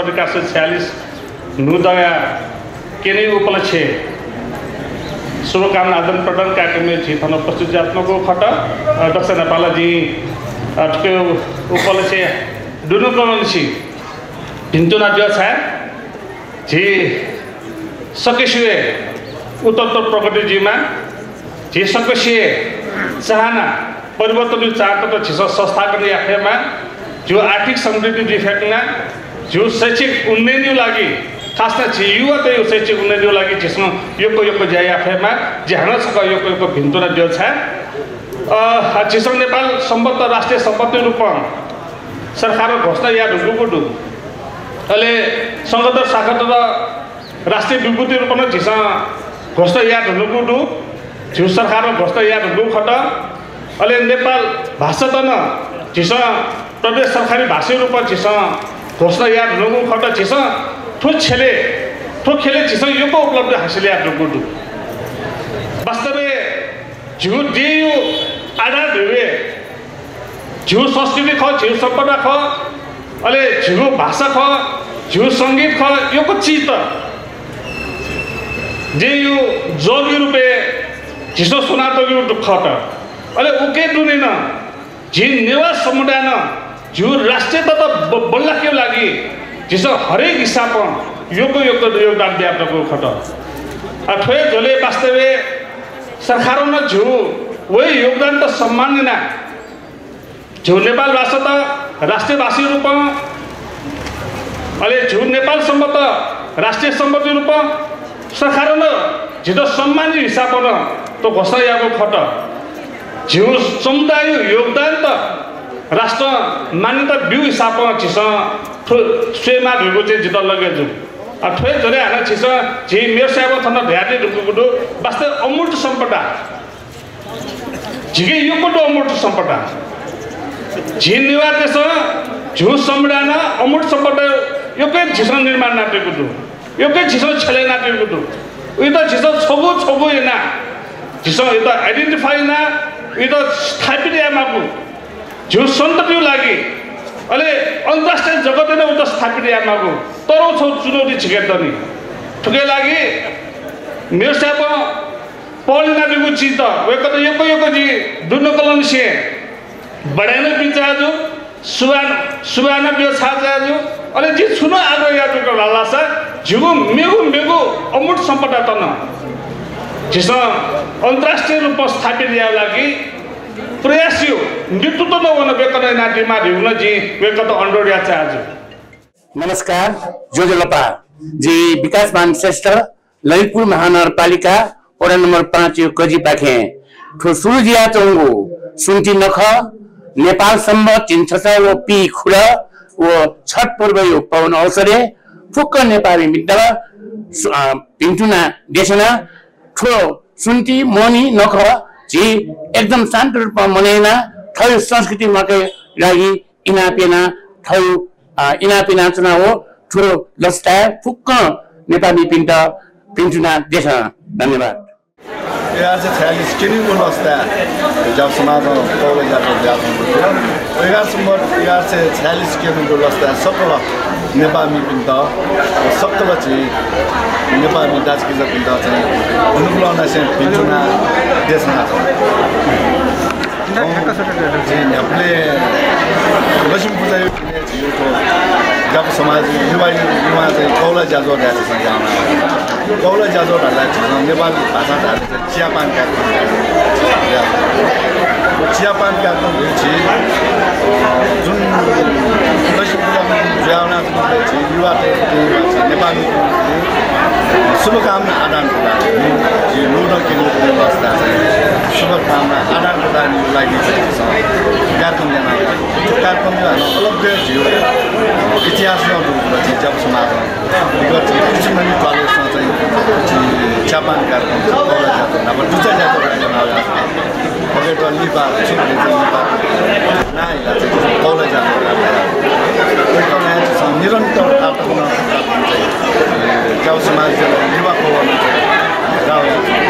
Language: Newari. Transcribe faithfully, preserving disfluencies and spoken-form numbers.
एघार सय छयालिस न्हूदँया क्यनेगु उपलक्ष्यय् शुभकामना आदान प्रदान कार्यक्रमय् झी थन उपस्थित जुयाच्वनागु खः। अ, दक्ष नेपालय् जिं, अ, थुकिया उपलक्ष्यय् दुनुगलंनिसें भिन्तुना द्यः छाये। झी सकसिया उत्तरोत्तर प्रगति जुइमा, झी सकसिया चाहना, परिवर्तनया चाहना तक झीसं संस्थापन याये फयेमा, झीगु आर्थिक समृद्धि जुइ फयेमा, झीगु शैक्षिक उन्नयनया लागि, खास झी युवातय् शैक्षिक उन्नयनया लागि झीसं यक्व यक्व ज्या याये फयेमा, जिं हानं छकः यक्व यक्व भिन्तुना द्यः छाये। अ, झीसं नेपाल संवत राष्ट्रिय सम्पत्ति रूपं सरकारं घोषणा याये धुंकूगु दु। अले संघद्वार शाखाद्वार राष्ट्रिय विभूति रूपं नं झीसं घोषणा याये धुंकूगु दु। झीगु सरकारं घोषणा याये धुंकूगु खः। अले नेपाल भाषात नं झीसं प्रदेश सरकारी भाषा रूपं झीसं घोषणा याये धुंकूगु खः। झीसं थ्व ख्यलय्, थ्व ख्यलय् झीसं यक्व उपलब्धि हासिल याये धुंकूगु दु। वास्तवय् झीगु देय् आधार धइगु झीगु संस्कृति खः, झीगु सम्पदा खः, अले झीगु भाषा खः, झीगु संगीत खः, यक्व चिजत देय् जःगु रूपय् झीसं स्वनातःगु खः। अले उकी दुने नं झी नेवाः समुदायं नं झीगु राष्ट्रियतात ब-, बल्लाकेगु लागि झीसं हरेक हिसाबं यक्व यक्व योगदान बियातःगु खः। अ, थ्व हे झ्वलय् वास्तवय् सरकारं नं झीगु व योगदानत सम्मान यानाः झीगु नेपाल भाषात राष्ट्रिय भाषा रूपं, अले झीगु नेपाल संवत राष्ट्रिय सम्पत्ति रूपं सरकारं नं झीत सम्मानया हिसाबं नं थ्व घोषणा याःगु खः। झीगु समुदायया योगदानत राष्ट्रं मान्यता ब्यूगु हिसाबं झीसं थ्व स्वयेमाः धइगु चाहिँ जितः लगे जू। अ, थ्व हे झ्वलय् हानं झीसं, झी मेयर साहेबं थन धयादी धुंकूगु दु, वास्तवय् अमूर्त सम्पदा। झीके यक्व दु अमूर्त सम्पदा। झी नेवाःतय्सं, झीगु समुदायं नं अमूर्त सम्पदा यक्व झीसं निर्माण यानातःगु दु, यक्व झीसं छ्यले यानातःगु दु। उइत झीसं छगू छगू यानाः झीसं उइत identify यानाः उइत स्थापित यायेमाःगु, झीगु सन्ततिया लागि, अले अन्तर्राष्ट्रिय जगतय् नं उइत स्थापित यायेमाःगु तःधंगु छगू चुनौती झीके दनि। थुकिया लागि मेयर साहेबं पहल यानादीगु चिजत वय्कःयात यक्व यक्व जिं दुनुगलंनिसें बधाई नं बिया छाये जू, सुभाय्, सुभाय् नं बिया छाये जू। अले जिं छुं नं आग्रह याये धुंकल धाःसा झीगु मेगु मेगु अमूर्त सम्पदात नं झीसं अन्तर्राष्ट्रिय रूपं स्थापित यायेगु लागि प्रयासया नेतृत्व नं वं वय्कलं यानादीमाः धइगु नं जिं वय्कःयात अनुरोध याये छाये जू। नमस्कार, ज्वजलपा। जि विकासमान श्रेष्ठ, ललितपुर महानगरपालिका वडा नम्बर पाँचया कजिपाखें थ्व सुरु जुयाच्वंगु सुन्ति नखः, नेपाल संवत् झिंछसः व पीखुदँ व छठ पर्वया पावन अवसरय् फुक्क नेपाःमिपिन्त सु-, अ, भिन्तुना देछाना। थ्व सुन्ति मोहनी नखः झी एकदम शान्त रूपमा मनय् याना थःगु संस्कृति म्वाकेगु लागि इनाप याना थःगु, अ, इनाप यानाच्वना व थ्व लसताय् फुक्क नेपाःमिपिन्त भिन्तुना देछाना। धन्यवाद। एघार सय छयालिस क्यनेगु लसताय् ज्यापु समाजं कौला ज्याझ्वः जुयाच्वंगु दु। एघार सय, एघार सय छयालिस क्यनेगु लसताय् सकल नेपाःमिपिन्त, सकल झी नेपाःमि दाजुकिजापिन्त चाहिँ दुनुगलंनिसें भिन्तुना देछाना। झी न्ह्याबलें लक्ष्मी पुजाया दिनय् झीगु ज्यापु समाज युवा, युवां चाहिँ कौला ज्याझ्वः धाये झीसं याना। कौला ज्याझ्वः धाःसा झीसं नेपाली भाषां धाःसा चाहिँ चियापान कार्यक्रम। चियापान कार्यक्रम जुन लक्ष्मी पुजा जुयावना झी युवातय्, झी नेपाःमि शुभकामना आदान प्रदान, झी न्हूदँ क्यनेगु अवस्था चाहिँ शुभकामना आदान प्रदानया लागि चाहिँ कार्यक्रम याना। कार्यक्रमया हानं अलग झीगु इतिहास नं दु, झी ज्यापु समाजं विगत झी पृथ्वीमणि कलेजं चाहिँ झी चियापान कार्यक्रम, कौला ज्याझ्वः नाप दुचा ज्याझ्वः याना। अले त लिपा, छु भन्छ लिपा नाइला चाहिँ कौला ज्याझ्वः। एकदम निरन्तर आत्मन ज्यापु समाज युवा कौलामा चाहिँ गाउँ